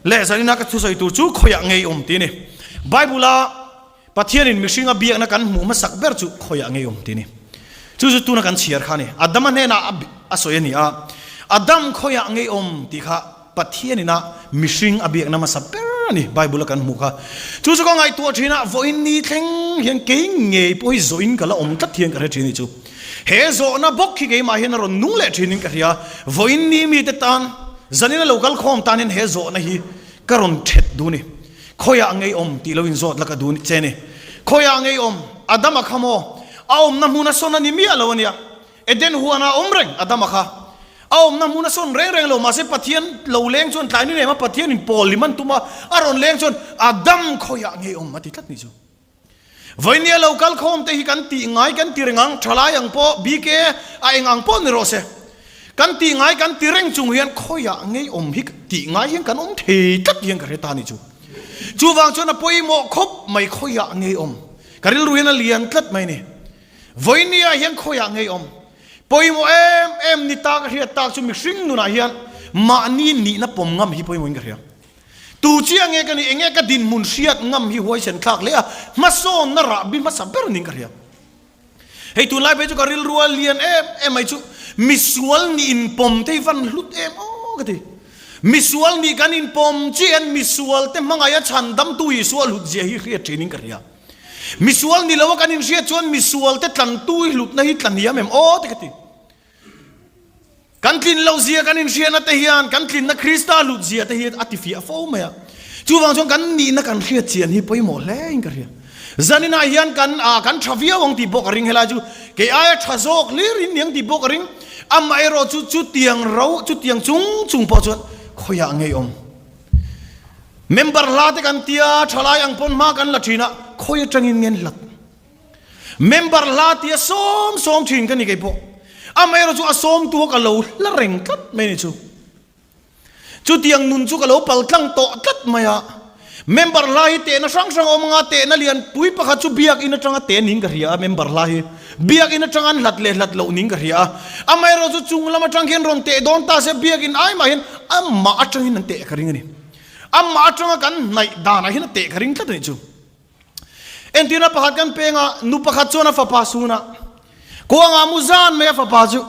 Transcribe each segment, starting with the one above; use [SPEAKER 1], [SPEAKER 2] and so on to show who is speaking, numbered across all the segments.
[SPEAKER 1] Le zanina ka thusawi tur chu khawiah ngei awm tih a ni. Bible-a Pathianin mihringa biakna kan hmuh hmasak ber chu khawiah ngei awm tih a ni. Chu chu tuna kan chhiar kha a ni. Adama hnenah a sawi a ni a, Adam khawiah ngei awm tih kha Pathianina mihring a biakna hmasa ber a ni Bible-a kan hmuh kha. Chu chu ka ngaihtuah thin a, vawiin ni thleng hian kei ngei pawh hi zawhin ka la awm tlat hian ka hre thin a ni chu. He zawhna bawk hi keimah hian a rawn nung leh thinin ka hria. Vawiin ni mite tan, zanina lo kal khawm tan hian he zawhna hi ka rawn thet duh ni. Khawiah ngei awm tih lo inzawt la ka duh che ni. Khawiah ngei awm? Adama kha maw? A awmna hmun a sawn a ni miah lo a nia. Eden huanah a awm reng Adama kha. A awmna hmun a sawn reng reng lo. Mahse Pathian lo leng chuan tlai ni nem a Pathianin pawl lim an tum a, a rawn leng chuan Adam khawiah ngei awm a ti tlat ni chu. Vawinia lo kal khawm te hi kan tih ngai kan ti reng ang, thalai ang pawh, BK a eng ang pawh ni rawh se. Kan tih ngai kan ti reng chung hian khawiah ngei awm hi tih ngai hian kan awm thei tlat hian ka hre ta ni chu. Chuvang chuan a pawimawh khawp mai khawiah ngei awm. Ka rilru hian a lian tlat mai ni. Vawinia hian khawiah ngei awm. Pawimawh em em ni ta ka hriat tak chu mihring nunah hian mahni nihna pawm ngam hi pawimawhin ka hria. Tu chiah nge ka nih, enge ka dinhmun hriat ngam hi huaisen thlak hle a, hmasawnna rahbi hmasa ber niin ka hria. Hei tunlai phei chu ka rilru a lian em em mai chu misual nih inpawm te hi van hlut em aw ka ti. Misual nih kan inpawm chiah hian misual te hmangaih a chhandamtu Isua hlut zia hi hriat thinin ka hria. Misual ni lo a kan inhriat chuan misual te tlantu hi hlutna hi tla hniam em aw te ka ti. Kan tlin loh zia kan inhriatna te hian kan tlinna Krista hlut zia te hi a ti fiah fo mai a. Chuvang chuan kan nihna kan hriat chian hi pawimawh hle in ka hria. Zaninah hian kan ah kan tha viau ang tih pawh ka ring helai chu kei aia tha zawk hlir in niang tih pawh ka ring. Amaherawh chu chutiang ro chutiang chung chung pawh chuan khawiah ngei awm. Member hla te kan tia thalai ang pawn hma kan la thin a khawi atangin ngen hlat. Member hla tia sawm sawm thin ka ni kei pawh. Amaherawh chu a sawmtu kha ka lo hla reng tlat mai ni chu. Chutiang nun chu ka lo pal tlang tawh tlat mai a. Member hla hi tehna hrang hrang a awm anga tehna lian pui pakhat chu biakin atanga teh niin ka hria a member hla hi. Biakin atanga an hlat leh hlat loh niin ka hria a. Amaherawh chu chung lam atang khian rawn teh dawn ta se biakin ai mah hian amah atangin an teh ka ring a ni. Amah atanga kan hnaih danah hian a teh ka ring tlat a nih chu. Entirna pakhat kan peng a, nu pakhat chuan a fapa sun a, kuangah mu zan mai a fapa chu.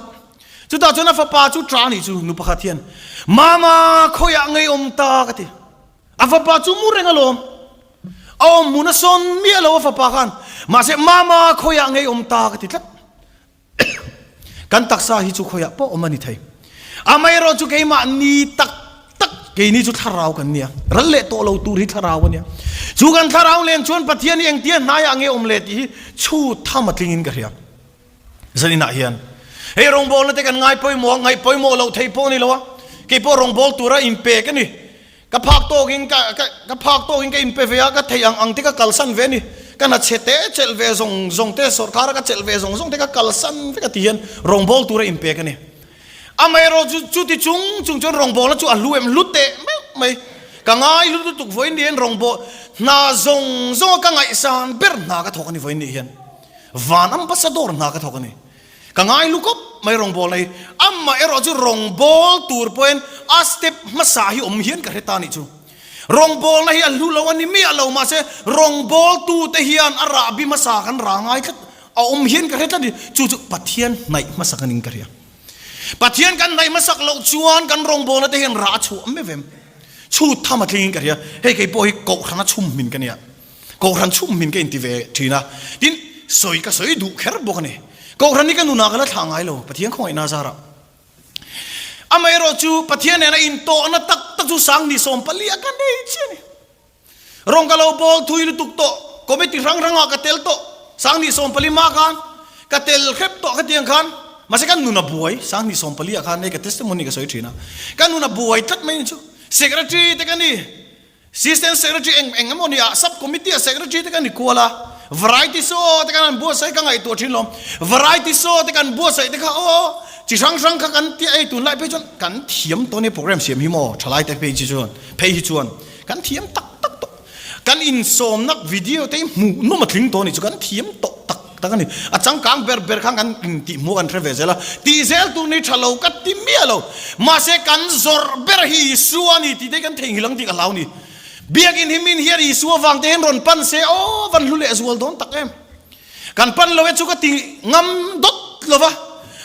[SPEAKER 1] Chutah chuan a fapa chu ṭah a nih chu nu pakhat hian, Mama, khawiah ngei awm ta ka ti. A fapa chu mu reng alawm. A awm hmun a sawn miah lo a fapa khan. Mahse, Mama, khawiah ngei awm ta ka ti tlat. Kan taksa hi chu khawiah pawh awm a ni thei. Amaherawh chu keimah ni tak tak keini chu thlarau kan nia. Ral leh tawh lo tur hi thlarau a nia. Chu kan thlarau len chuan Pathian hi engtia hnaiah nge awm leh tih hi chhut tham a tlingin ka hria. Zaninah hian hei rawngbawlna te kan ngai pawimawh a, ngaih pawimawh loh theih pawh a ni lo a. Kei pawh rawngbâwl tura inpek a ni. Ka phak tawkin ka ka ka phak tawkin ka inpe ve a, ka theih ang ang te ka kalsan ve a ni. Ka hna chhe te chelh ve zawng zawng te, sawrkara ka chelh ve zawng zawng te ka kalsan vek a ti hian rawngbâwl tura inpek a ni. Amaherawh chu chuti chung chung chuan rawngbâwlna chu a hlu em hlu teh meuh mai. Ka ngai hlu lutuk vawiin ni hian rawngbâwl hna zawng zawnga ka ngaihsan ber hna ka thawk a ni vawiin ni hian. Van ambassador hna ka thawk a ni. Ka ngai lu kawp mai rawngbâwl na hi. Amah erawh chu rawngbâwl tur pawhin a step hmasa hi awm hian ka hre ta nih chu. Rawngbâwlna hi a hlu lo a ni miah lo mahse rawngbâwltute hian a rahbi hmasa kan rah ngai tlat a awm hian ka hre tlat ni. Chu chu Pathian hnaih hmasak a ning ka hria. Pathian kan hnaih hmasak loh chuan kan rawngbâwlna te hian rah a chhuah meuh em? Chhut tham a tlingin ka hria. Hei kei pawh hi kohhrana chhum hmin ka nia. Kohhran chhum hmin ka inti ve thin a, tin, sawi ka sawi duh kher bawk a ni. Kohhran hi ka nunah ka la thlah ngai lo, Pathian khawngaihna zarah. Amaherawh chu Pathian nena intawhna tak tak chu Sangni 14 a ka nei chiah a ni. Rawng ka lo bawl thui lutuk tawh, committee hrang hrangah ka tel tawh, Sangni 14 mah khan ka tel hrep tawh khatiang khan, mahse ka nun a buai, Sangni 14 ah khan hei ka testimony ka sawi thin a, ka nun a buai tlat mai ni chu. Secretary te ka ni. Assistant Secretary eng eng emaw nia Sub Committee a Secretary te kan ni kual a, Variety Show te kan han buatsaih ka ngaihtuah thin lawm. Variety Show te kan buatsaih te kha aw chi hrang hrang kha kan tia ei tunlai phei chuan kan thiam tawh nia program siam hi maw thalai te phei chi chuan phei hi chuan kan thiam tak tak tawh. Kan insawmna video te hi hmuh nawm a tling tawh a nih chu kan thiam tawh tak. tak tak a ni. A changkang ber ber khan kan intihhmuh kan hre ve zel a, tih zel tur ni tha lo ka ti miah lo. Mahse kan zawrh ber hi Isua a ni tih te hi kan theihnghilh ang tih ka hlau ni. Biakinn hi min hian Isua vang te hian rawn pan se aw van hlu leh zual dawn tak em. Kan pan lo e chu ka ti ngam dawt lo va,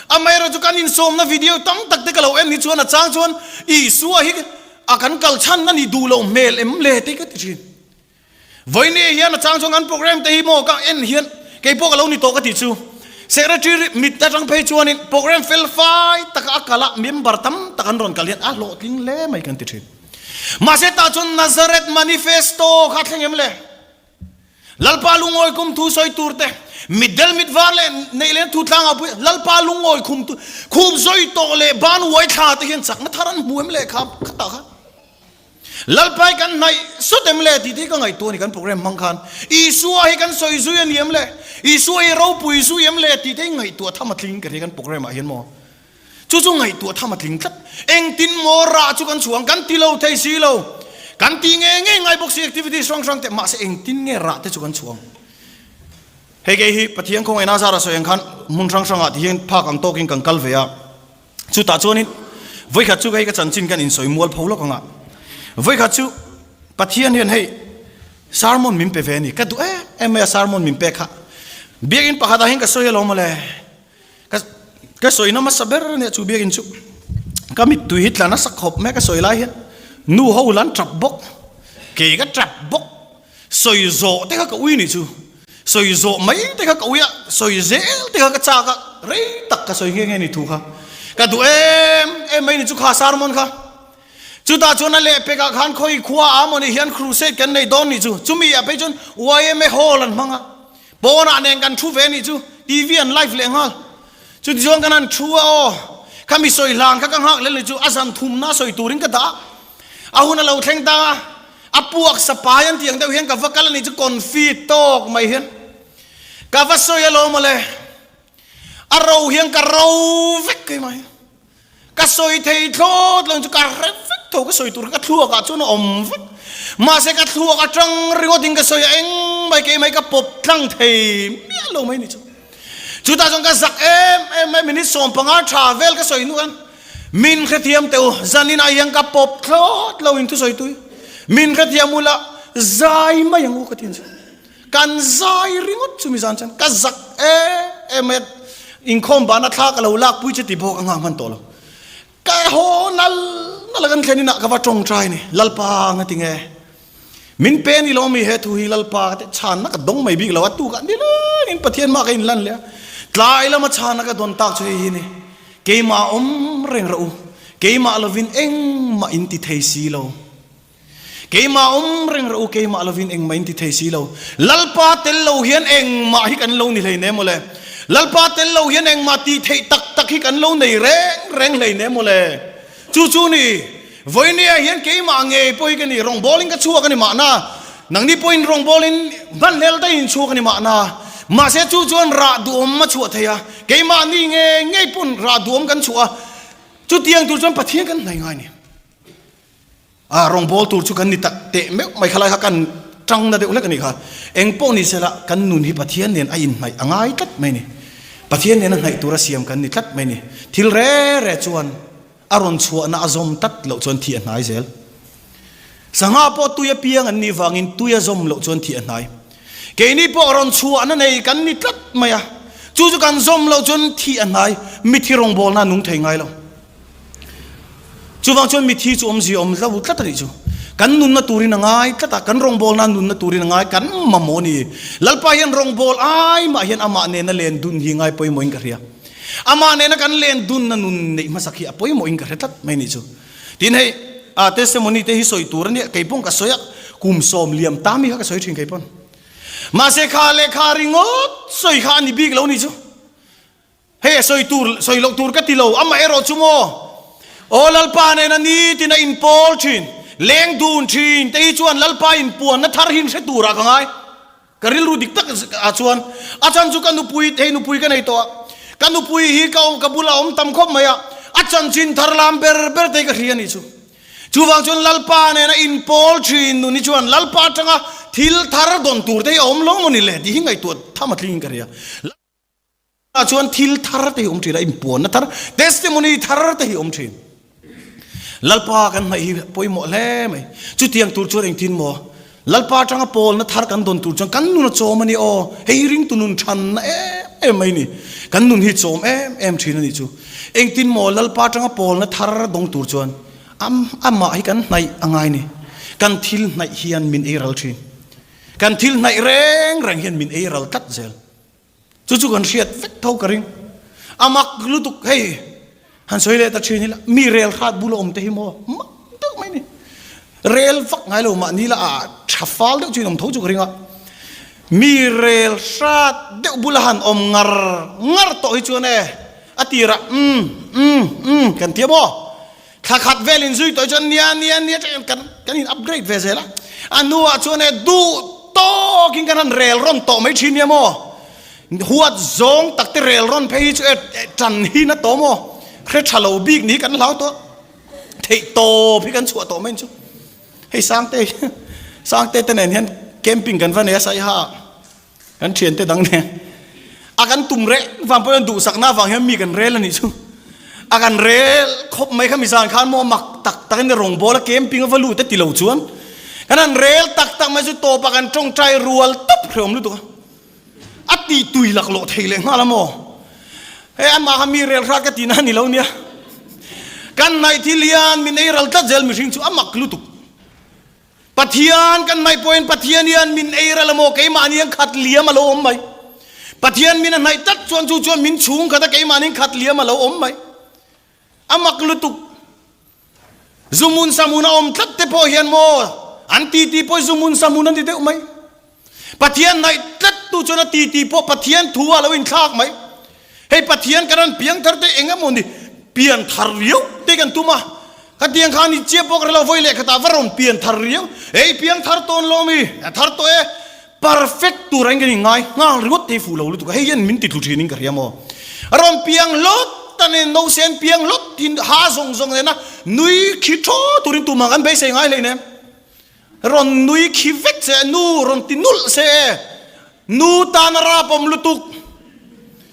[SPEAKER 1] amaherawhchu kan insawmna video tam tak te ka lo en hi chuan a chang chuan Isua hi a kan kal chhan a nih duh loh hmel em le tih ka ti thin. Vawiini hian a chang chuan kan program te hi maw ka en hian kei pawh ka lo ni tawh ka tih chu Secretary mit atang phei chuanin program fel fai taka a kal a member tam tak an rawn kal hian a hlawhtling hle mai kan ti thin. Mahse tah chuan Nazareth Manifesto kha thleng em le? Lalpa lungawi kum thu sawi tur te, mitdel mit var leh neih leh thu tlangah pui Lalpa lungawi khum tu khup zawi tawh leh ban uai thla te hian chakna thar an hmu em le kha khatah kha Lalpa hi kan hnaih sawt em le tih te hi ka ngaihtuah a ni kan program hmang khan Isua hi kan sawi zui a ni em le Isua hi ropui zui em le tih te hi ngaihtuah tham a tling ka ri kan program ah hian maw Chu chu ngaihtuah tham a tling tlat. Engtin maw rah chu kan chhuang kan ti lo thei si lo. Kan ti nge nge ngai bawk si activities hrang hrang te mahse engtin nge rah te chu kan chhuang. Hei kei hi Pathian khawngaihna zara sawi ang khan hmun hrang hrangah ti hian phak ang tawkin kan kal ve a. Chutah chuanin vawikhat chu hei ka chanchin kan insawi mual pho lawk anga vawikhat chu Pathian hian hei sermon min pe ve a ni. Ka duh em em mai a sermon min pek kha. Biakinn pakhatah hian ka sawi alawm mawle. Ka ka sawi na hmasa ber ania chu biakin chu ka mittui hi tla nasa khawp mai ka sawi lai hian nu ho lan tap bawk kei ka tap bawk sawi zawh te kha ka ui nih chu sawi zawh mai te kha ka ui a sawi zel te kha ka chak a rei tak ka sawi nghe nghe ni thu kha ka duh em em mai ni chu kha sermon kha chutah chuan a lehpekah khan khawi khua a maw ni hian crusade kan nei dawn nih chu chumi ah phei chuan YMA hall an hmang a Pawnah nen kan thu ve nih chu TV an live leh nghal. Chutichuan kan han thu a aw, kha mi sawi hlan kha ka nghak lel nih chu a zan thumna sawi turin ka dah a. A hun a lo thleng ta a, a puak sapai an tih ang deuh hian ka va kal a nih chu confi tawk mai hian ka va sawi alawm mawle. A ro hian ka ro vek keimah hi. Ka sawi thei thlawt lo chu ka hre vek tho ka sawi tur kha ka thluak ah chuan a awm vek. Mahse ka thluak atang ringawt in ka sawi a eng mai kei mai ka pawp tlang thei miah lo mai ni chu. Chutah chuan ka zak em em mai minute 15 tha vel ka sawi hnu khan min hrethiam teh u zanin ah hian ka pawp thlawt lo in thusawi tui min hrethiam ula zai mai ang u ka ti ang chu. Kan zai ringawt chu mizan chuan ka zak em em mai a, inkhawm bana thla ka lo lak pui chu ti bawk a nghak hman tawh lo. Ka haw nal nal a kan thlen inah ka va tawngtai ni, Lalpa nga tinge min pe ni lo mi he thu hi Lalpa ka ti chhanna ka dawng mai bik lo a, tukah nilengin Pathian mah ka inlan leh a, tlai lama chhanna ka dawn tak chu hei hi ni, keimah awm reng rawh u, keimah lovin engmah in ti thei si lo. Keimah awm reng rawh u, keimah lovin engmah in ti thei si lo. Lalpa tel lo hian engmah hi kan lo ni hlei ne mawle. Lalpa tel lo hian engmah tih theih tak tak hi kan lo nei reng reng hlei ne mawle. Chu chu ni, vawinia hian keimah ngei pawh hi ka ni, rawngbawlin ka chhuak a ni mahna, nangni pawhin rawngbawlin hmanhlel daihin chhuak a ni mahna, mahse chu chuan rah duhawm a chhuah thei a, keimahni ngei ngei pawn rah duhawm kan chhuah a, chutiang tur chuan Pathian kan hnaih ngai a ni. A rawngbâwl tur chu kan ni tak teh meuh mai kha lai kha kan ṭangna deuh hlek a nih kha. Eng pawh ni sela kan nun hi Pathian nen a inhnaih a ngai tlat mai a ni. Pathian nena hnaih tura siam kan ni tlat mai a ni. Thil re re chuan a rawn chhuahna a zawm tlat loh chuan thih a hnai zel. Sangha pawh tui a piang an nih vangin tui a zawm loh chuan thih a hnai. Keini pawh rawn chhuahna nei kan ni tlat mai a, chu chu kan zawm loh chuan thih a hnai. Mithi rawngbâwlna a nung thei ngai lo. Chuvang chuan mithi chu awmzia awm lo tlat a nih chu. Kan nunna turin a ngai tlat a, kan rawngbawlna nunna turin a ngai, kan mamawh a ni. Lalpa hian rawngbâwl ai mah hian amah nena len dun hi ngai pawimawhin ka hria. Amah nena kan len dunna nun neih hmasak hi a pawimawhin ka hre tlat mai a nih chu. Tin hei, a testimony te hi sawi tur a nia, kei pawn ka sawi a, kum sawm liam ta mi kha ka sawi thin kei pawn. Mahse kha lehkha ringawt sawi kha a ni bik lo a nih chu. Hei a sawi tur, sawi loh tur ka ti lo, amah erawh chu maw? Aw Lalpa nena nitin a inpawl thin, leng dun thin te hi chuan Lalpa inpuanna thar hi hre turah ka ngai. Ka rilru dik tak ah chuan a chan chu ka nupui, hei nupui ka nei tawh a, ka nupui hi ka awm, ka bulah a awm tam khawp mai a, a chanchin thar lam ber ber te hi ka hria a nih chu. Chuvang chuan Lalpa nena inpawl thin nun hi chuan Lalpa atanga thil thar dawn tur te hi a awm lo maw ni le tih hi ngaihtuah tham a tling in ka hria. Ah chuan thil thar te hi awm thin a, inpuanna thar, testimony thar te hi awm thin. Lalpa kan hnaih hi pawimawh hle mai. Chutiang tur chuan engtin maw? Lalpa atanga pawlna thar kan dawn tur chuan kan nun a chawm a ni aw. Hei hi ringtu nun thanna em em mai ni. Kan nun hi chawm em em thin a nih chu. Engtin maw Lalpa atanga pawlna thar dawng tur chuan amah hi kan hnaih a ngai ni. Kan thil hnaih hian min ei ral thin. Kan thil hnaih reng reng hian min ei ral tlat zel. Chu chu kan hriat vek tho ka ring. A mak lutuk hei han sawi leh ta thin ila mi rel hrat bula awm te hi maw mak deuh mai ni. Rel vak ngai lo mahni la ah tha fal deuh chu in awm tho chu ka ring a. Mi rel hrat deuh bula han awm ngar ngar tawh hi chuan e a tirah umm umm umm kan ti a maw. Thla khat vel in zui tawh hi chuan nia nia nia tah kan kan in upgrade ve zel a, a hnuah chuan e duh tawkin kan han rel rawn tawh mai thin nia maw, huat zawng tak te rel rawn phei hi chu e tan hi na tawh maw, hre tha lo bik ni kan hlau tawh, theih tawp hi kan chhuah tawh mai chu, hei Sangte Sangte te nen hian camping kan va nei a Saiha ah. Kan thiante dang nen a kan tum reng vang pawh hian duhsakna avang hian mi kan rel a nih chu. A kan rel khawp mai kha mizan khan maw mak tak tak in rawngbawl a camping a va lut a ti lo chuan kan han rel tak tak mai chu tawp ah kan tawngtai rual tawp hrehawm lutuk a. A tih tui laklawh thei leh nghal a maw. Hei amah kha mi rel hrat ka tihna a ni lo nia. Kan hnaih thil hian min ei ral tlat zel mihring chu a mak lutuk. Pathian kan hnaih pawhin Pathian hian min ei ral a maw? Keimahni an khat liam a lo awm mai. Pathian min a hnaih tlat chuan chu chuan min chhung khat a keimahni an khat liam a lo awm mai. A mak lutuk. Zumun samun a awm tlat te pawh hian maw an titi pawh hi zumun samun a ni deuh mai. Pathian hnaih tlat tu chuan a titi pawh Pathian thu ah lo inthlak mai. Hei Pathian kan rawn piang thar te eng emaw ni pian thar riau te kan tum a, khatiang khan i chiap bawk relo vawi leh khatah va rawn pian thar riau, hei piang thar tawn lo mi, a thar tawh e, perfect tur ang kan inngai nghal ringawt te hi fuh lo lutuk a, hei hian min ti tlu thin in ka hria maw. A rawn piang hlawt a nen nausen piang hlawt thin ha zawng zawng nena nui khi thaw turin tumah kan beisei ngai hleinem. Rawn nui khi vek che nu rawn ti nulh se e. Nu tan a rap awm lutuk.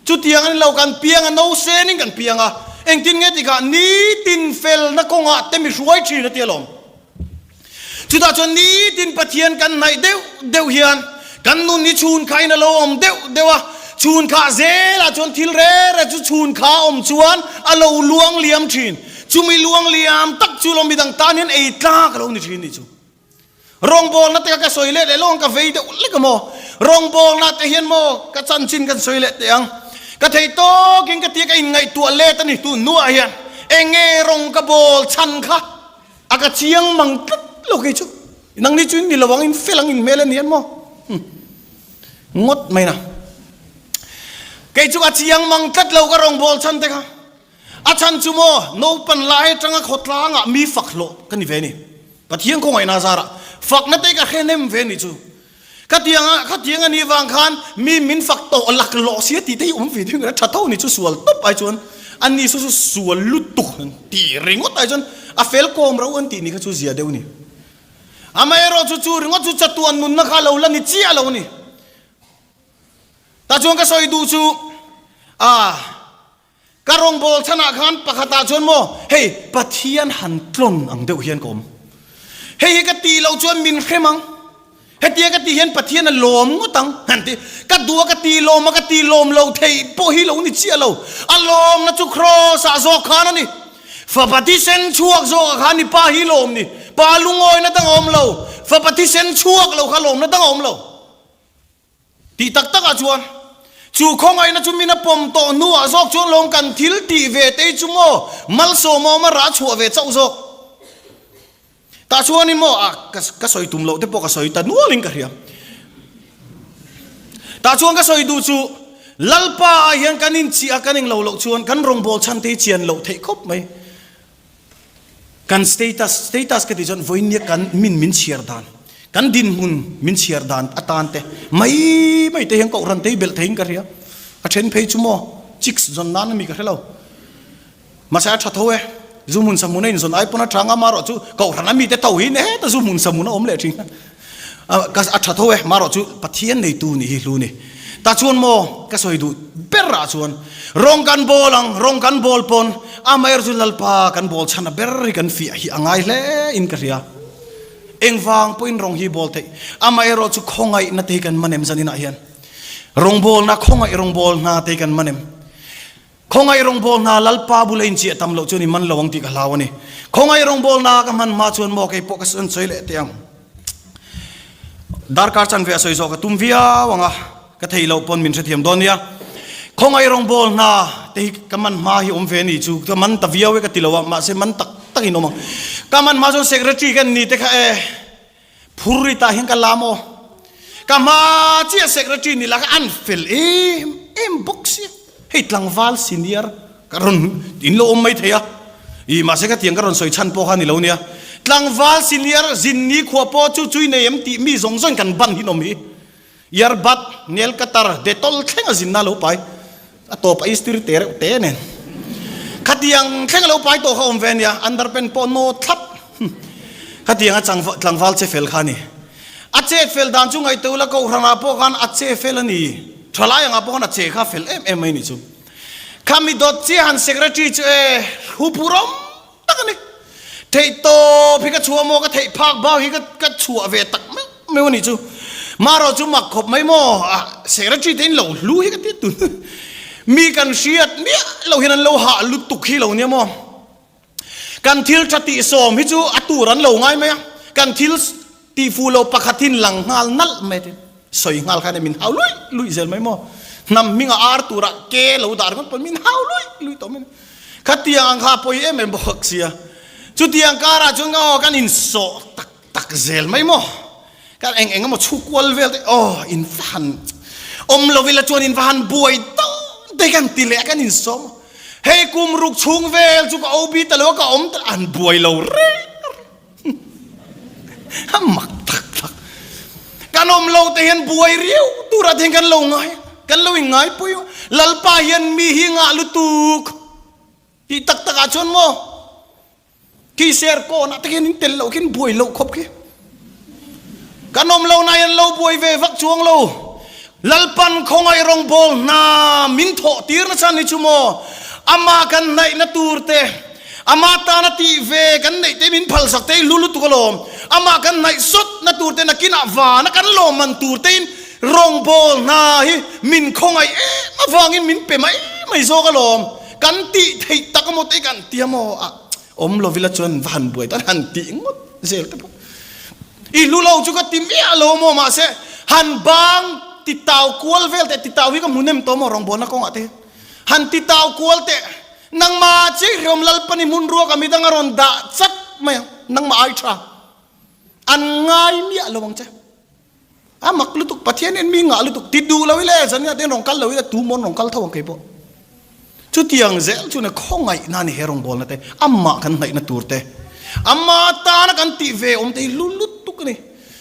[SPEAKER 1] Chutiang a ni lo kan piang a no sen in kan piang a. Engtin nge tikah nitin felna kawngah te mi hruai thin a ti alawm. Chutah chuan nitin Pathian kan hnaih deuh deuh hian kan nun hi chhun kha in a lo awm deuh deuh a. Chhun khah zelah chuan thil re re chu chhun kha awm chuan a lo luang liam thin. Chumi luang liam tak chu lo midang tan hian ei tlak a lo ni thin nih chu. Rawngbawlna te kha ka sawi leh leh lo ang ka vei deuh lek a maw. Rawngbawlna te hian maw ka chanchin kan sawi leh teh ang. Ka thei tawkin ka tia ka inngaihtuah let a ni tun hnuah hian eng nge rawng ka bawl chhan kha a ka chiang mang tlat lo kei chu. Nangni chu in ni lo ang in fel ang in hmel a ni an maw. Ngawt mai na. Kei chu ka chiang mang tlat lo ka rawngbâwl chhan te kha. A chhan chu maw, naupan lai atanga khawtlangah mi fak hlawh ka ni ve ni. Pathian khawngaihna zarah fakna te ka hre nem ve ni chu. Khatianga khatiang a nih vang khan mi min fak tawh laklawh sia tih te hi awm ve deuh a tha tho ni chu sual tawp ai chuan a ni saw chu sual lutuk an tih ringawt ai chuan a fel kawm rau an tih ni kha chu zia deuh ni. Amaherawh chu chu ringawt chu chatuan nunna kha lo la ni chiah lo a ni. Tah chuan ka sawi duh chu a. Ka rawngbâwl chhanah khân pakhatah chuan maw, hei, Pathian han tlawn ang deuh hian ka awm. Hei hi ka tih loh chuan min hrem ang. Hetia ka tih hian Pathian a lâwm ngawt ang, han ti. Ka duh a ka tih lâwm a, ka tih lâwm lo theih pawh hi lo ni chiah lo. A lâwmna chu Kraws-ah zawk khân a ni. Fapa thisen chhuak zawkah khan ni Pa hi lâwm ni. Pa lungawina dang a awm lo. Fapa thisen chhuak lo kha lâwmna dang a awm lo. Tih tak takah chuan, chu khawngaihna chu min a pawm tawh hnuah zawk chuan lawm kan thil tih ve te chu maw malsawm a awm a rah chhuah ve chauh zawk. Tah chuanin maw ah ka ka sawi tum loh te pawh ka sawi ta nualin ka hria. Tah chuan ka sawi duh chu Lalpa ah hian kan inchiah a kan englo loh chuan kan rawngbawl chhan te hi chian loh theih khawp mai. Kan status, status ka tih chuan vawinia kan min min chhiar dan, kan dinhmun min chhiar dan atan te mai mai te hian kohhran te hi belh theiin ka hria. A then phei chu maw chicks zawn nan ami ka hre lo. Mahse a tha tho e, zu hmun sa hmun a inzawn ai pawn a tha ang a, amaherawh chu kohhran ami te tho hi heta zu hmun sa hmun a awm leh thin. Ka a tha tho e, marawh chu Pathian neitu nih hi hlu ni. Ta chuan maw ka sawi duh ber ah chuan rawng kan bawl ang, rawng kan bawl pawn amaherawh chu Lalpa kan bawl chhan a ber hi kan fiah hi a ngai hle in ka hria. Engvang pawhin rawng hi bawl theih, amaherawh chu khawngaihna te hi kan man em zanin ah hian. Rawngbawlna khawngaih rawngbawl hna te hi kan man em. Khawngaih rawngbawl hna Lalpa bula inchiah tam loh chuan i man lo ang tih ka hlau a ni. Khawngaih rawngbawl hna ka hman hma chuan maw kei pawh ka sawn sawi leh teh ang. Darkar chanve a sawi zawh ka tum viau ang a, ka thei loh pawn min hrethiam dawn nia. Khawngaih rawngbawl hna te hi ka man hma hi awm ve a ni chu ka man ta viau e ka ti lo a, mahse man tak tak in awm ang. Ka man hma chuan secretary ka ni te kha e. Phur ri tah hian ka la maw? Ka hma chiah secretary ni la kha an fel em em bawk sia. Hei tlangval senior ka rawn in lo awm mai thei a. Ih mahse ka tiang ka rawn sawi chhan pawh kha ni lo nia. Tlangval senior zin ni khua pawh chu chui nei em tih mi zawng zawng kan ban hin awm hi. Earbud, nail cutter, Dettol thleng a zinna lo pai. A tawp a istiri te reuh te nen. Khatiang thleng a lo pai tawh kha awm ve ania, underpant pawh naw thlap. Khatiang a chang tlangval che fel kha a ni. A chet fel dan chu ngaihtuah ula Kohhranah pawh khan a che fel a ni. Thalai angah pawh khan a che kha fel em em mai a nih chu. Khami dawt chiah han secretary chu e huphurhawm tak a ni. Theih tawp hi ka chhuah maw, ka theih phak bak hi ka chhuah ve tak meuh meuh a nih chu. Marawh chu mak khawp mai maw, a secretary te in lo hlu hi ka ti tun. Mi kan hriat miah lo hian an lo hah lutuk hi lo nia maw. Kan thil tha tih sawm hi chu a tur an lo ngai mai a, kan thil tih fuh loh pakhat hi lang nghal nalh mai a ti. Sawi nghal khan min hau luih luih zel mai maw? Hnam hminga ar turah ke lo dah ringawt pawh min hau luih luih tawh mai. Khatiang ang kha a pawi em em bawk sia. Chutiang karah chuan aw kan insawh tak tak zel mai maw? Kan eng eng emaw chhu kual vel te aw in va han awm lo ila chuan in va han buai dawn te kan ti leh a kan insawm. Hei kum ruk chhung vel chu ka OB ta lo a ka awm ta an buai lo reng. A mak tak tak. Kan awm lo te hian buai riau turah te hian kan lo ngai a, kan lo inngai pui a. Lalpa hian mi hi ngah lutuk tih tak takah chuan maw khi ser kawnah te khian in tel loh khian buai loh khawp khi. Kan awm lo na hian lo buai ve vak chuang lo. Lalpan khawngaih rawngbawl hna min thawh tir na chhan hi chu maw amah kan hnaih na tur te, amah tana tih ve kan neih te min phalsak te hi hlu lutuk alawm. Amah kan hnaih sawt na tur te nakinah vana kan lawmman tur te in rawngbawl hna hi min khawngaih em avangin min pe mai mai zawk alawm. Kan tih theih tak amaw te kan tia maw a awm lovila chuan va han buai tan han tih ngawt zel te pawh. I hlu lo chu ka ti miah lo maw mahse han bang ti tau kual vel teh ti tau hi ka hmu nem tawh maw rawngbawlna kawngah te hian han ti tau kual teh nangmah chiah hreawm Lalpani hmun ruak a midang a rawn dah chat mai ang nangmah ai tha an ngai miah lo ang che. A mak lutuk, Pathian hian mi ngah lutuk, ti duh lo ila e, zan nia ten rawn kal lo ila, tu mawn rawn kal tho ang kei pawh. Chutiang zel chuan khawngaihna a ni he rawngbawlna te, amah kan hnaihna tur te, ama tana kan tih ve awm te hi hlu lutuk a ni.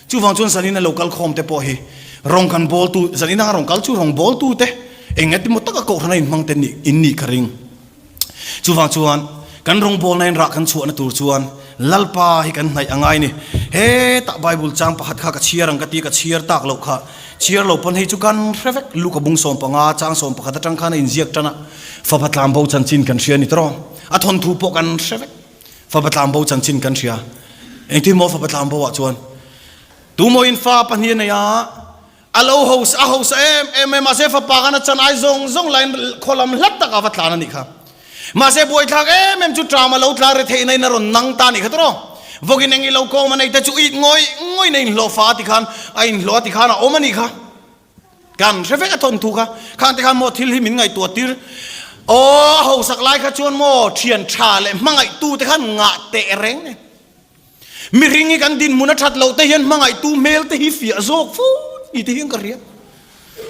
[SPEAKER 1] Chuvang chuan zanina lo kal khawm te pawh hi rawng kan bawltu, zanina rawn kal chu rawngbawltu te eng emaw taka kohhrana inhmang te in nih ka ring. Chuvang chuan kan rawngbawlna in rah kan chhuahna tur chuan Lalpa hi kan hnaih a ngai ni. Hetah Bible chang pakhat kha ka chhiar ang ka ti, ka chhiar tak loh kha. Chhiar lo pawn hei chu kan hre vek. Luka bung 15 chang 11 atang khan a inziak tan a, fapa tlanbo chanchin kan hria ni tawh. A thawnthu pawh kan hre vek. Fapa tlanbo chanchin kan hria. Engtin maw fapa tlanbo ah chuan tumawiin fa pahnih a nei a, A lo hosa a hosa em em mai mahse fapa khan a chan ai zawng zawng laiin khaw lam hlat tak a va tlan a nih kha. Mahse buaithlak em em chu ṭam a lo tla ri theihna in a rawn nang ta a nih kha tawh. Vawkin eng i lo kawm a nei te chu it ngawih ngawih in a inhlawh fa a ti khan a inhlawh a ti khan a awm a nih kha. Kan hre vek a thawnthu kha. Khang te khan maw thil hi min ngaihtuah tir. Aw a hosak lai kha chuan maw ṭhian ṭha leh hmangaihtu te khan ngah teh reng e. Mihring hi kan dinhmun a that loh te hian hmangaihtu hmel te hi fiah zawk fo ni te hian ka hria.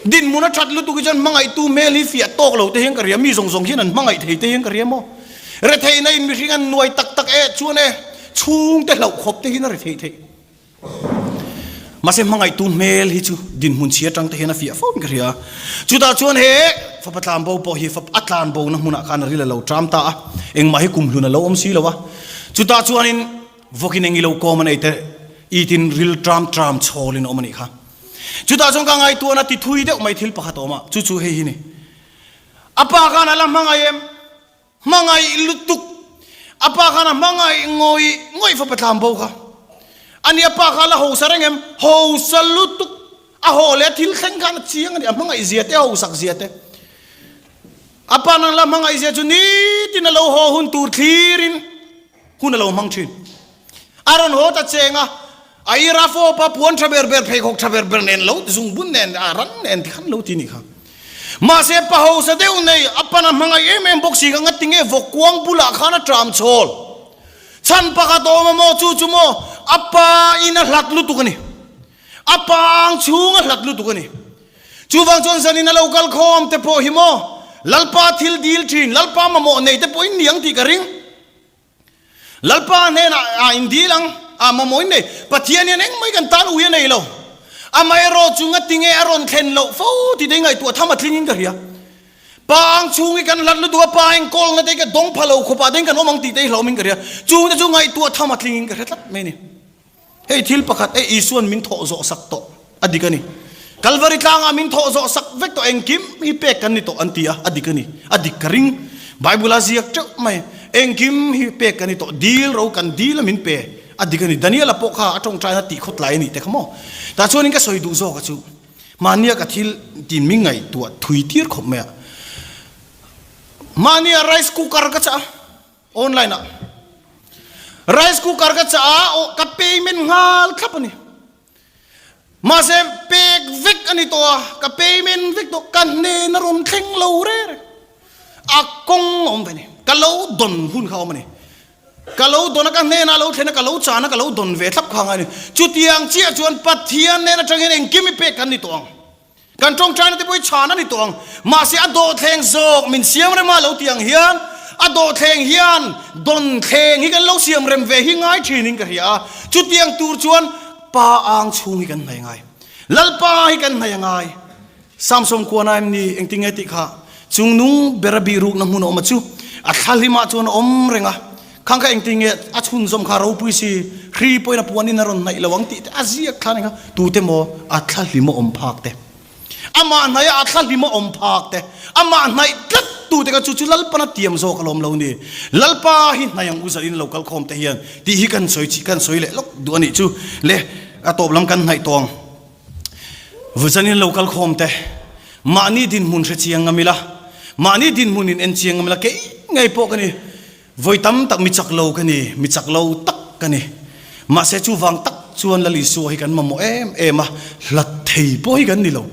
[SPEAKER 1] Dinhmun a that lutuk hi chuan hmangaihtu hmel hi fiah tawk lo te hian ka hria. Mi zawng zawng hian an hmangaih thei te hian ka hria maw? Retheihna in mihring an nuai tak tak eh chuan e chhungte hlauh khawp te hian a retheih theih. Mahse hmangaihtu hmel hi chu dinhmun chhia atang te hian a fiah fo in ka hria. Chutah chuan he fapa tlanbo pawh hi a tlanbona hmunah khan a ril a lo tram ta a, engmah hi kumhlun a lo awm si lo a. Chutah chuanin vawkin eng i lo kawm a nei te. Itin ril tram tram chhawlin a awm a nih kha. Chutah chuan ka ngaihtuahna ti thui deuh mai thil pakhat a awm a, chu chu hei hi ni. A pa khan a la hmangaih em? Hmangaih lutuk. A pa khan a hmangaih ngawih ngawih fapa tlam bo kha. A ni a pa kha a la hausa reng em? Hausa lutuk. A haw leh a thil thleng khan a chiang a ni, a hmangaih zia te, a hausak zia te. A pa nang la hmangaih zia chu nitin a lo haw hun tur thlirin hun a lo hmang thin. A rawn haw ta cheng a, a ira fawp a, puan tha ber ber, pheikhawk tha ber ber nen lo, zungbun nen, a ran nen ti khan lo ti nih kha. Mahse pa hausa deuh nei, a pan a hmangaih em em bawk si kha ngati nge vawkkuang bulah khan a ṭam chhawl. Chhan pakhat a awm a maw, chu chu maw, a pa in a hlat lutuk a ni. A pa ang chhung a hlat lutuk a ni. Chuvang chuan zanin a lo kal khawm te pawh hi maw, Lalpa thil dil ṭhin, Lalpa mamawh nei te pawhin ni ang tih ka ring. Lalpa hnenah a indil ang, a mamawhin nei. Pathian hian engmah hi kan tan ui a nei lo. Amaherawh chu ngatinge a rawn thlen loh fo tih te hi ngaihtuah tham a tlingin ka hria. Pa ang chhung hi kan hlat lutuk a, pa enkawlna te hi ka dawng pha lo khawpah te hian kan awm ang tih te hi hlauhawmin ka hria. Chungte chu ngaihtuah tham a tlingin ka hre tlat mai a ni. Hei thil pakhat e Isua'n min thawh zawh sak tawh a dik a ni. Kalvari tlangah min thawh zawh sak vek tawh engkim hi pek kan ni tawh an ti a, a dik a ni. A dik ka ring. Bible a ziak teuh mai. Engkim hi pek kan ni tawh. Dil ro kan dil a min pe. A dik a ni. Daniela pawh kha a tawngtaina tih khawtlai a nih te kha maw. Tah chuanin ka sawi duh zawk a chu mahnia ka thil tin min ngaihtuah thui tir khawp mai a. Mahnia rice cooker ka chah a. Online ah rice cooker ka chah a aw ka payment nghal thlap a ni. Mahse pek vek a ni tawh a, ka payment vek tawh, ka hnen a rawn thleng lo re re. A kawng a awm ve a ni, ka lo dawn hun kha a awm a ni. Ka lo dawn a, ka hnenah a lo thlen a, ka lo chan a, ka lo dawn ve thlap kha a ngai a ni. Chutiang chiah chuan Pathian hnen atang hian engkim i pek kan ni tawh ang. Kan tawngtaina te pawh hi chhan a ni tawh ang. Mahse a dawhthleng zawk min siam rem a lo ti ang hian a dawhthleng hian dawnthleng hi kan lo siam rem ve hi ngai thinin ka hria a. Chutiang tur chuan Pa ang chhung hi kan hnaih ngai. Lalpa hi kan hnaih a ngai. Samson kuana em ni engtin nge tih kha chungnung ber a bihrukna hmun a awm a chu a thlahlimah chuan a awm reng a. Khang kha engtin nge a chhunzawm kha ropui si, hri pawhin a puanin a rawn hnaih lo ang tih te a ziak thla nen kha tute maw a thla hlim a awm phak te, amah hnaih a a thla hlim a awm phak te, amah hnaih tlat tute kha chu chu Lalpan a tiam zawk alawm lo ni. Lalpa hi hnaih ang u zalin lo kal khawm te hian tih hi kan sawi chih kan sawi leh lawk duh a nih chu le a tawp lam kan hnaih tawng. Vuzanin lo kal khawm te mahni dinhmun hre chiang ngam ila, mahni dinhmun in en chiang ngam ila kei ngei pawh ka ni. Vawi tam tak mi chak lo ka ni, mi chak lo tak ka ni. Mahse chuvang tak chuan Lal Isua hi kan mamawh em em a, hlat thei pawh hi kan ni lo.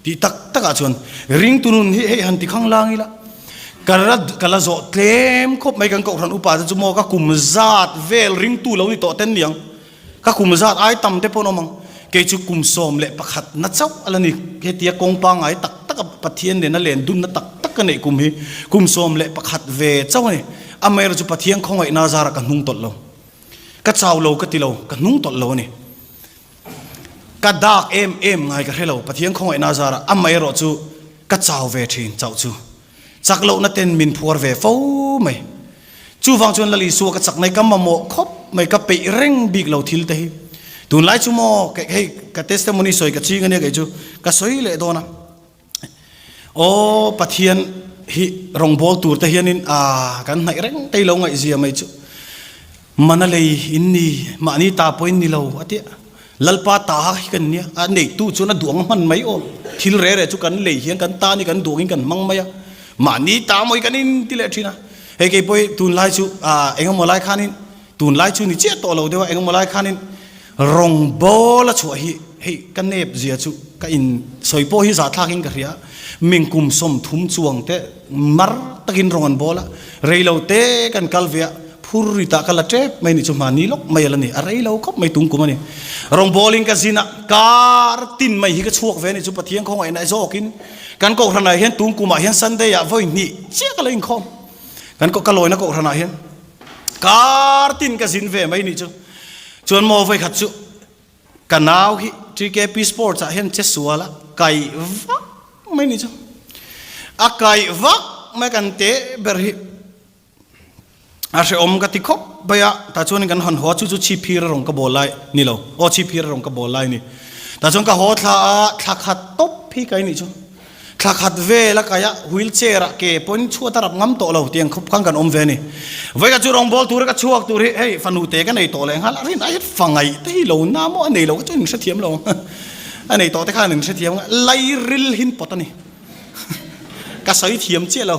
[SPEAKER 1] Tih tak takah chuan ringtu nun hi hei han ti khang lang ila, ka la ka la zawh tlem khawp mai kan kohhran upa te chu maw ka kum zat vel ringtu lo ni tawh ten niang. Ka kum zat ai tam te pawh an awm ang. Kei chu kum 11 na chauh a la ni. Hetia kawng pangngai tak tak a Pathian nena len dunna tak tak ka neih kum hi kum 11 ve chauh a ni. Amaherawhchu chu Pathian khawngaihna zarah ka hnung tawlh lo. Ka chau lo ka ti lo, ka hnung tawlh lo a ni. Ka dak em em ngai ka hre lo Pathian khawngaihna zarah. Amaherawhchu ka chau ve thin chauh chu. Chak lohna ten min phuar ve fo mai. Chuvang chuan Lal Isua ka chak mai, ka mamawh khawp mai, ka peih reng bik lo thil te hi. Tunlai chu maw, hei ka testimony sawi ka ching ania kei chu, ka sawi leh dawn a. Aw Pathian hi rawngbâwl tur te hianin ah kan hnaih reng tei lo ngaihzia mai chu. Mana lei in ni, mahni ta pawh in ni lo a tia. Lalpa ta hi kan nia, a neitu chuan a duang hman mai aw. Thil re re chu kan lei hian kan tan hi kan duangin kan hmang mai a, mahni ta mawi kan in ti leh thin a. Hei kei pawh hi tunlai chu ah engemaw lai khanin, tunlai chu ni chiah tawh lo deuh a, engemaw lai khanin rawngbawl a chhuah hi hei ka nep zia chu ka in sawi pawh hi zahthlakin ka hria. Ming kum 30 chuang te mar takin rawng an bawl a, reilo te kan kal ve a, Phur ri tah ka la tep mai ni chu hmani lawk mai a la ni, a rei lo khawp mai tung kum a ni. Rawngbawlin ka zin a, kar tin mai hi ka chhuak ve a ni chu Pathian khawngaihna e zawkin kan kohhranah hian tung kumah hian Sunday ah vawi hnih chiah ka la inkhawm. Kan ka lawina kohhranah hian kar tin ka zin ve mai ni chu. Chuan maw vawi khat chu ka nau hi TKP Sports ah hian che sual a kaih vak mai ni chu. A kaih vak mai kan te ber hi. A hrehawm ka ti khawp mai a, tah chuanin kan han haw a, chu chu chhipphir a rawn ka bawl lai ni lo, aw chhipphir a rawn ka bawl lai a ni. Tah chuan ka haw thla a, thla khat tawp hi kai nih chu. Thla khat vel a kai a, wheel chair ah ke pawhin chhuat a rap ngam tawh lo tiang khawp khan kan awm ve a ni. Vawikhat chu rawngbâwl tura ka chhuak tur hi hei fanu te ka nei tawh leh nghal a, rin ai fa ngaih te hi lo na maw a nei lo kha chuan in hrethiam lo ang a nei tawh te khan in hrethiam ang lairil hin pawt a ni. Ka sawi thiam chiah lo.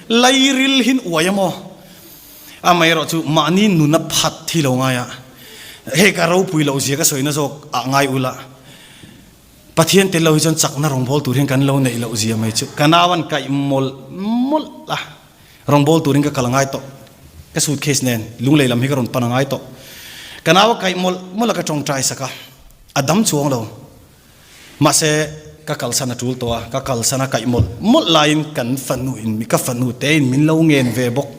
[SPEAKER 1] Lairil hin uai a maw? Amaherawh chu mahni nuna phat thi lo ngai a, hei ka ropui loh zia ka sawina zawk ah ngai ula, Pathian tel lo hi chuan chakna rawngbâwl tur hian kan lo neih loh zia mai chu ka nau an kaih mawlh mawlh a, rawngbâwl turin ka kal a ngai tawh, ka suitcase nen lunglei lam hi ka rawn pan a ngai tawh, ka nau a kaih mawlh mawlh a ka tawngtai sak a, a dam chuang lo. Mahse, ka kalsan a tul tawh a, ka kalsan a kaih mawlh mawlh laiin kan fanu in, ka fanu te in min lo ngen ve bawk.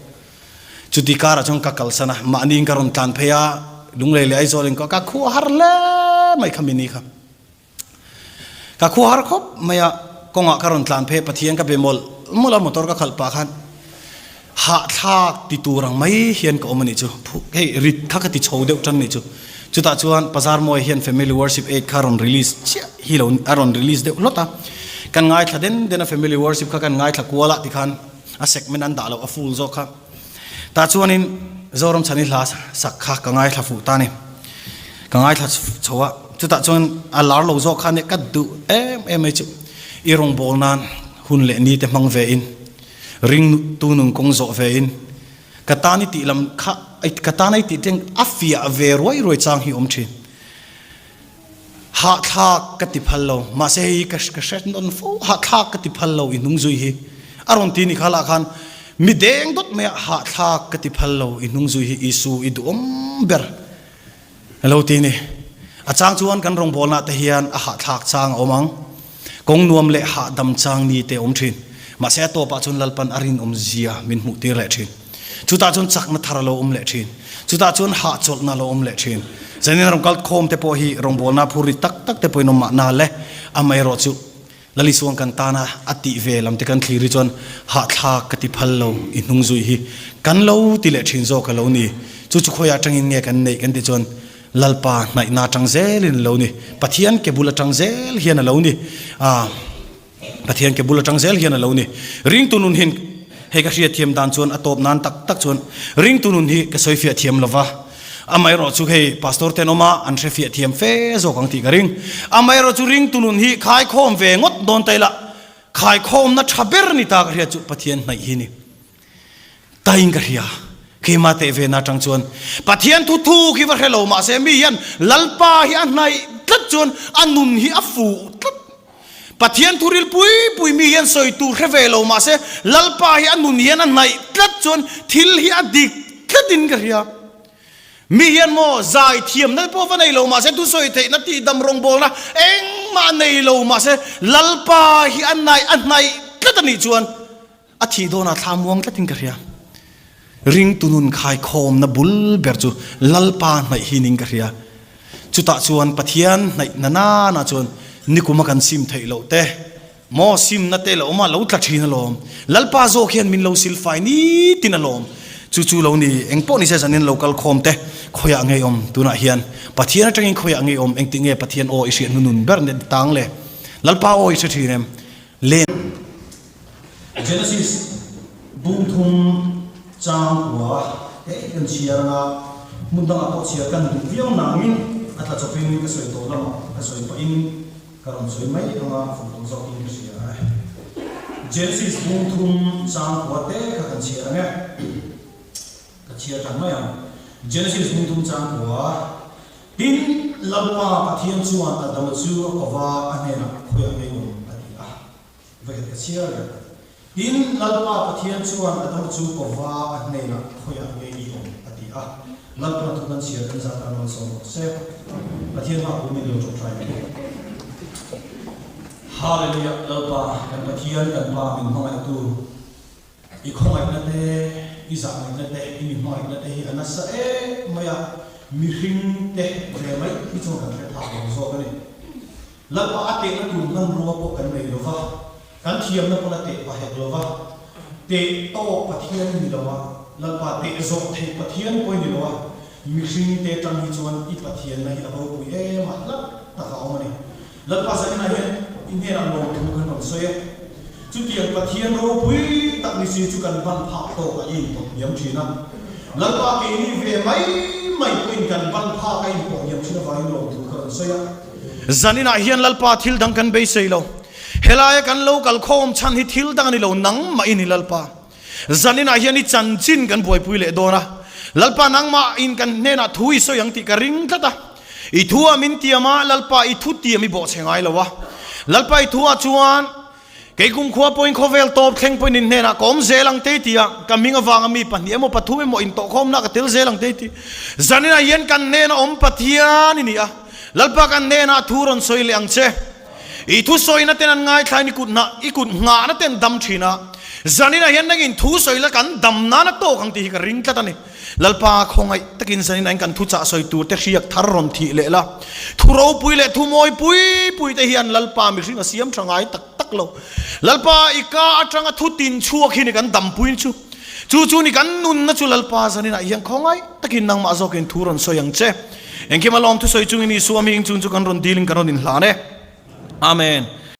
[SPEAKER 1] Chuti karah chuan ka kalsan a, mahniin ka rawn tlan phei a, Lunglei leh Aizawl in ka khua har hle mai kha mini kha. Ka khua har khawp mai a, kawngah ka rawn tlan phei a, Pathian ka be mawlh mawlh a, motor ka khalh pah khan Hahthlak ti tur ang mai hian ka awm a nih chu. Hei rit kha ka ti chho deuh tan nih chu. Chutah chuan Bazar Mawi hian Family Worship Aid kha a rawn release chiah hi lo a rawn release deuh hlawt a. Kan ngaithla den den a Family Worship kha kan ngaithla kual a tikhan a segment an dah loh a full zawk kha. Tah chuanin Zoram Chhani hla sak kha ka ngaithla fuh ta a ni. Ka ngaithla chho a, chutah chuan a lar lo zawk kha nia ka duh em em mai chu. I rawngbâwl nan hun leh ni te hmang ve in. Ring tu nun kawng zawh ve in ka tan i tih lam kha ka tan a i tih teng a fiah ve ruai ruai chang hi awm thin. Hahthlak ka ti phal lo mahse hei ka ka hre nawn fo hahthlak ka ti phal lo i hnung zui hi a rawn ti ni kha lah khan mi deng dawt mai a hahthlak ka ti phal lo i hnung zui hi Isu i duhawm ber. Lo ti ni. A chang chuan kan rawngbawlna te hian a hahthlak chang a awm ang. Kawng nuam leh hahdam chang ni te a awm thin. Mahse a tawpah chuan Lalpan a rinawm zia min hmuh tir leh thin. Chutah chuan chakna thar a lo awm leh thin. Chutah chuan hahchawlhna a lo awm leh thin. Zanin rawn kal khawm te pawh hi rawngbawlna phur ri tak tak te pawhin awm mahna le. Amaherawh chu Lalisuang kan tana a tih ve lam te kan thlir hi chuan hahthlak ka ti phal lo, i hnung zui hi kan lo ti leh thin zawk a lo ni. Chu chu khawiah atangin nge kan neih kan tih chuan Lalpa hnaihna atang zelin a lo ni. Pathian ke bul atang zel hian a lo ni. Aaa Pathian ke bul atang zel hian a lo ni. Ringtu nun hin hei ka hriatthiam dan chuan a tawp nan tak tak chuan ringtu nun hi ka sawifiah thiam lova. Amaherawh chu hei Pastor ten awm a, an hre fiah thiam fe zawk ang tih ka ring. Amaherawh chu ringtu nun hi khaikhawm ve ngawt dawn ta ila, khaikhawmna tha ber ni ta ka hria chu Pathian hnaih hi ni. Tain ka hria, keimah teh ve na atang chuan Pathian thu thu khi va hre lo mahse mi hian Lalpa hi a hnaih tlat chuan a nun hi a fuh tlat. Pathian thu ril pui pui mi hian sawi tur hre ve lo mahse Lalpa hi a nun hian a hnaih tlat chuan thil hi a dik tlatin ka hria. Mi hian maw zai thiamna te pawh va nei lo mahse thusawi theihna tihdam rawngbawlna engmah nei lo mahse Lalpa hi a hnaih a hnaih tlat a nih chuan A thih dawnah thla muang tlatin ka hria. Ringtu nun khaikhawmna bul ber chu Lalpa hnaih hi ning ka hria. Chutah chuan Pathian hnaih na nana chuan nikuma kan sim theih loh te, maw simna te lo awm a, lo tla thin alawm. Lalpa zawk hian min lo silfai nitin alawm. Chu chu lo ni, engpawh nise zanin lo kal khawm te, khawiah ngei awm tunah hian Pathian atangin khawiah ngei awm, engtik nge Pathian aw i hriat hnunun ber ni tang le? Lalpa aw i hre thin em? Len. Genesis bung thum chang kua te kan chhiar anga hmun dangah pawh chhiar kan duh viau nangin a tla chawpin ka sawi tawh lamah ka sawi pahin ka rawn sawi mai anga fuh tawh zawkin ka hria a. Genesis bung thum chang kua te kha kan chhiar ang e. Ka chhiar tan mai ang. Genesis bung thum chang kua Tin, Lalpa Pathian chuan Adama chu a kova a hnenah khawiah ngei awm a ti a. Vawikhat ka chhiar reng. Tin, Lalpa Pathian chuan Adama chu kova a hnenah khawiah ngei i awm a ti a. Lalpana thu kan chhiar kan zat tan malsawm rawh se. Pathian hma kum in lo tawngtai ang u. Hallelujah Lalpa kan Pathian kan Pa min hmangaihtu. I khawngaihna te, i zahngaihna te, i mi hmangaihna te hi a nasa em mai a, mihring te ve mai hi chuan kan hre phak lo zawk a ni. Lalpa a tehna tur hmanrua pawh kan nei lo va, kan thiamna pawn a teh pa hek lo va, teh tawk Pathian ni lo a. Lalpa teh zawh theih Pathian pawh i ni lo a, mihring te tang hi chuan i Pathianna hi a ropui em a, hlat tak a awm a ni. Lalpa zaninah hian i hnenah lawmthu kan rawn sawi a, chutiang Pathian ropui tak ni si chu kan ban phak tawk a i inpawt hniam thin a. Lalpa keini ve mai mai pawhin kan ban phak a inpawh hniam thin avangin lawmthu ka rawn sawi a. Zaninah hian Lalpa thil dang kan beisei lo. Helaia kan lo kal khawm chhan hi thil dang a ni lo, nangmah i ni Lalpa. Zaninah hian i chanchin kan buaipui leh dawn a, Lalpa nangmah in kan hnenah thu i sawi ang tih ka ring tlat a. I thu ah min tiam a, Lalpa i thu tiam i bawhchhe ngai lo a. Lalpa i thu ah chuan kei kumkhua pawhin khawvel tawp thleng pawhin in hnenah ka awm zel ang te ti a, ka hming avanga mi pahnih emaw pathum emaw intawhkhawmna ka tel zel ang te ti. Zaninah hian kan hnena awm Pathian i ni a, Lalpa kan hnenah thu rawn sawi leh ang che. I thusawina ten an ngaithlain i kut hna, i kut nghahna ten dam thin a. Zaninah hian nangin thu sawi la kan dam nan a tawk ang tih hi ka ring tlat a ni. Lalpa khawngaih takin zaninah hian kan thuchah sawi tur te hriak thar rawn thih leh la. Thu ropui leh thu mawi pui pui te hian Lalpa mihring a siam tha ngai tak tak lo. Lalpa i ka atanga thu tin chhuak hi ni kan dampui chu. Chu chu ni kan nunna chu Lalpa zaninah hian khawngaih takin nangmah zawkin thu rawn sawi ang che. Engkim a lawm thusawi chungin Isua hming chung chu kan rawn dilin kan rawn inhlan e. Amen.